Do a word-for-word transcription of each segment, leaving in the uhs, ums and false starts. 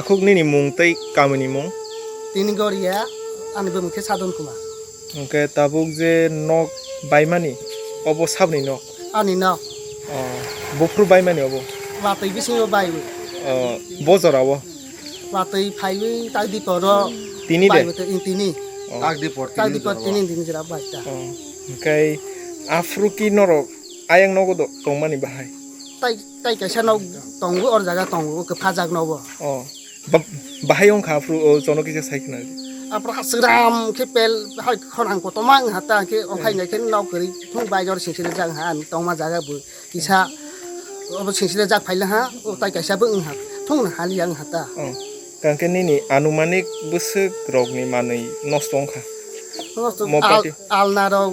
Khuk nini mung tei kamini mung? Tini Goria, ani bumung khe Sadon Kumar. Hwnkhe tabuk je nok baimani, obo saboni nok? Ani nok. O, buphuru baimani obo? Watwi bisingo baiwi. O, bo jorao? Watwi phaiwi tak diporo. Tini de? Baiwi tei, tini. O. Tak dipor Tak dipor tini, tini jora bai ta. O, hwnkhe aphuru ki norok ayang nogo do-, tongmani bahai? Tai, tai kaisa nok tongo, or jaga tongo, kwphajak nogo. O, ba-, bahai wngkha aphuru, o, jono kisa sai khna. Aphuru ha sram khe pel, hai khorang kotorma wngha ta, khe okhai nai khe nok kwrwi thung bai jor sing sini jang ha, ani tongma jaga bo kisa, obo sing sini jak phaila ha, o tai kaisa bo wngha, thung na hali yang ha ta. O, kangkhe nini anumanik bwswk rokni manwi nosto wngkha? Nosto mo al-, party? Alna rok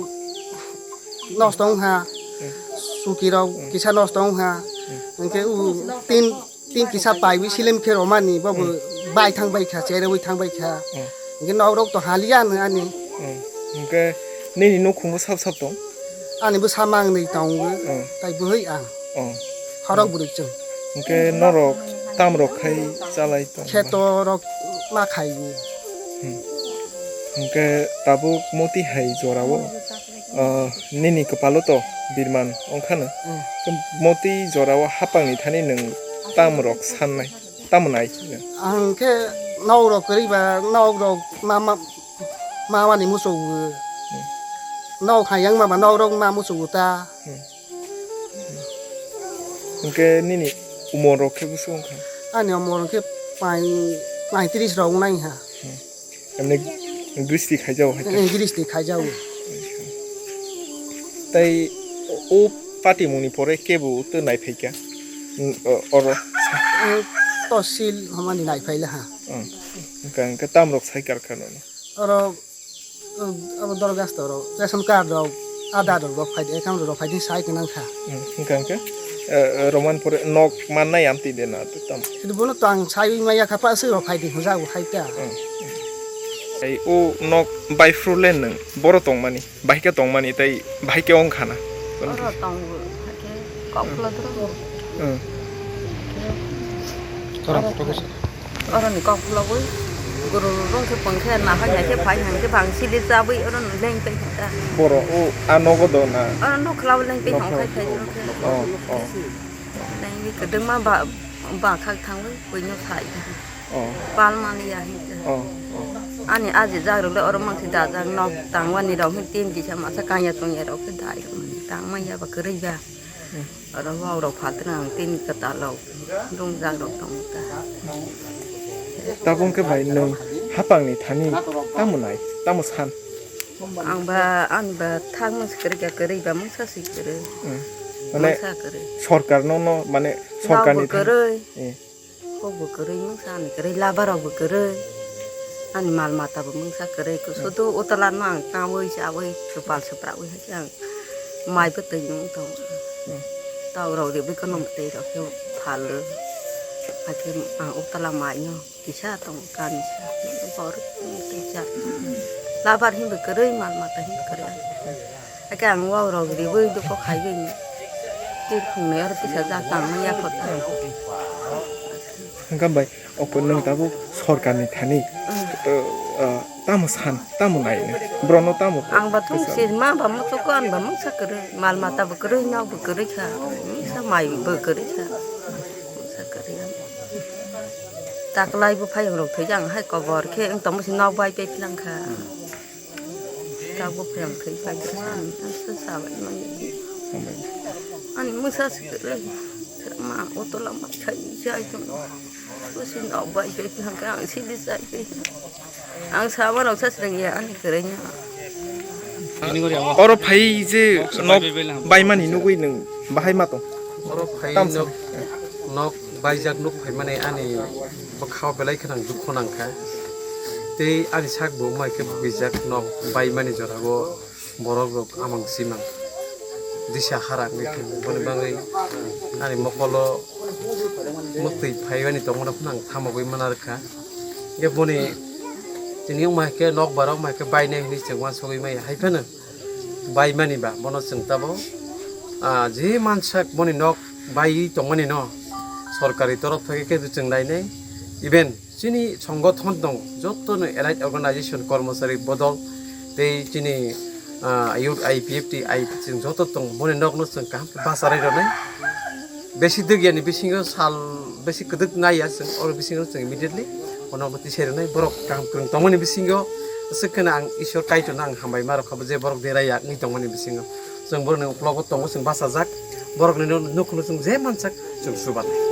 nosto wngha, Hmm. Suki rok Hmm. kisa nosto wngha, Hmm. hwnkhe u tin, tin kisa paiwi silim khe romani bobo Hmm. bai thang bai kha, cherewi thang bai kha. Hmm. Hwnkhe nok rok to haliya no ani. Hmm. Hwnkhe nini nukhungo sab sab tong? Ani bwsa mangnwi tongo, Hmm. tai bwrwi ang. Hmm. Khorok bwrwi chwng. Hwnkhe norok tam rok khai chalai tong? Kheto rok ma khai. Hmm. Hwnkhe tabuk moti hai jorao, ah, nini kwpalo to birman wngkhano. Hmm. Moti jorao hapangni thani nwng tam rok sannai, tamo nai? Ang khe nok rok kwrwi ba nok rok ma, ma, ma, mani muchungo. Hmm. Nok hai yang ma ba nok rok ma muchungo ta. Hmm. Hwnkhe nini umor rok khe bwswk wngkha? Ani umor hwnkhe pai-, paitris rok wngnai ha. Hmm. Emne gristi khaijago hai khe? Eh, gristi khaijago. Tai o patimungni pore kebo to naiphaikha? Hmm, o-, oro. Hmm, tosil hamani naiphaila ha. Hmm. Hwnkhe, hwnkhe tamrok sai karkha nono? Oro, um, abo dorgas toro, ration card rok, Aadhaar rok, rok phai, account rok phai din sai gwnang kha. Hmm, hwnkha hwnkhe, eh, eh, roman pore nok mannai amtwi de na, twi tam. Kini bono to ang sai maya kha, pa se rok phai din hwnjak bo hai ta. Hmm. Ei o nok bai phru le nwng, boro tongmani, bahai khe tongmani, tei bahai khe wng khana. Oro tongo, hakhe kok phulodoro. Hmm. Oro tongo. Oroni kok phulogwi guru rong khe pung khe nahai hai khe phai hai khe bang sili chabwi oroni leng tei khe ta. Boro o a nogo do na? Oro nok khwlao leng tei Nok hong khai khwlao. Khai rong khe. Oh, oh. Lengwi kwdwngma ba, ba khak thangwi buino sai ta. Oh. Pal mani ya hin ta. Oh, oh. Ani aji jak rok le oro mangsi dajak nok tangmani rok hin tin kisa masa kanya tongya rok khe dai rok mani tangma ya ba kwrwi ba. Hmm. Oro wak rok phaltwrwng ang tini kwtal rok dungjak rok tongo ta. Tabuk khe bai nwng hapangni thani tamo nai, tamo san? Ang ba, ani ba thangma se kwrwi kha, kwrwi ba mungsa se kwrwi. Hmm. Mane mungsa kwrwi. Sorkar no, no, mane sorkar ni thani. Kwrwi. Eh. Kokbo kwrwi mungsa ani kwrwi, labarokbo kwrwi, ani mal matabo mungsa kwrwi, hmm, sudu utwlano ang tawi chawi swpal swprawi hai khe ang mai bwtwi nung tongo. Hmm. Taurok ribwi kono mwtwi rok khe phalo, hakhe ang utwla mai no kisa tongo kanisa, borok twi cha. Labar hinbo kwrwi, mal mata hinbo kwrwi. Hakhe ang wak rok riwi dukho khaiwi tir phungnai oro tisajak tangma yaphar ta. Hwnkhe bai, oko nwng tabuk sorkarni thani, mm, uh, uh, tamo san, tamo nai nai? Borokno tamo kok? Ang ba tong kwcham. Sima ba muchukgo, ang ba mungsa kwrwi, mal mata bo kwrwi, nok bo kwrwi kha, mungsa mai bo kwrwi kha, mungsa kwrwi. Taklai bo phai rok thwi jang hai kobor khe wng tongma si nok bai pai phlang kha. Tabuk phai ang thwi pai khe sani, ang se sabai mani. Ani mungsa se kwrwi. Ma, utwla ma khai jai tong. Kusi nok bai pai phlang kha, ang sidi jai pai. Ang sama rok sa sreng ya, ani kwrwi nya. Oro phai je nok baimani nugwi nwng bahai ma tong? Oro phai tam nok, nok baijak nuk phaimani ani bwkhao belai kheno ang dukhu nangkha. Tei ani sak bo wngmai khe bukijak nok baimani jorao borok rok amang simang disa hara wngwi thangkha. Boni bagwi ani mokolo mwktwi phaimani tongmano phano ang thamogwi mana rwkha. Hwnkhe boni tini wngmai khe nok barok wngmai khe bainai hinwi chwng uansugwi maya hai phano. Baimani ba, bono chwng tabuk, ah, je mansak boni nok baiwi tongmani no sorkari torof thai khe chwng nainai, Even chini songothon tong joto no elite organization, kormochari bodol tei chini ah, youth I P F T I chwng joto tong boni nokno chwng kaham khe bacharai rwnai. Besi dwgyani bisingo sal besi kwdwk naiya chwng, oro bisingo chwng immediately bono bo tisai rwnai. Borok kaham kwrwng tongmani bisingo swk kheno ang Isor Kaitorno ang hambai ma rwkha, bo je borok deraiya wngwi tongmani bisingo chwng borokni uklogo tongo, chwng bachajak, borokni nokno chwng je mansak chwng chubanai.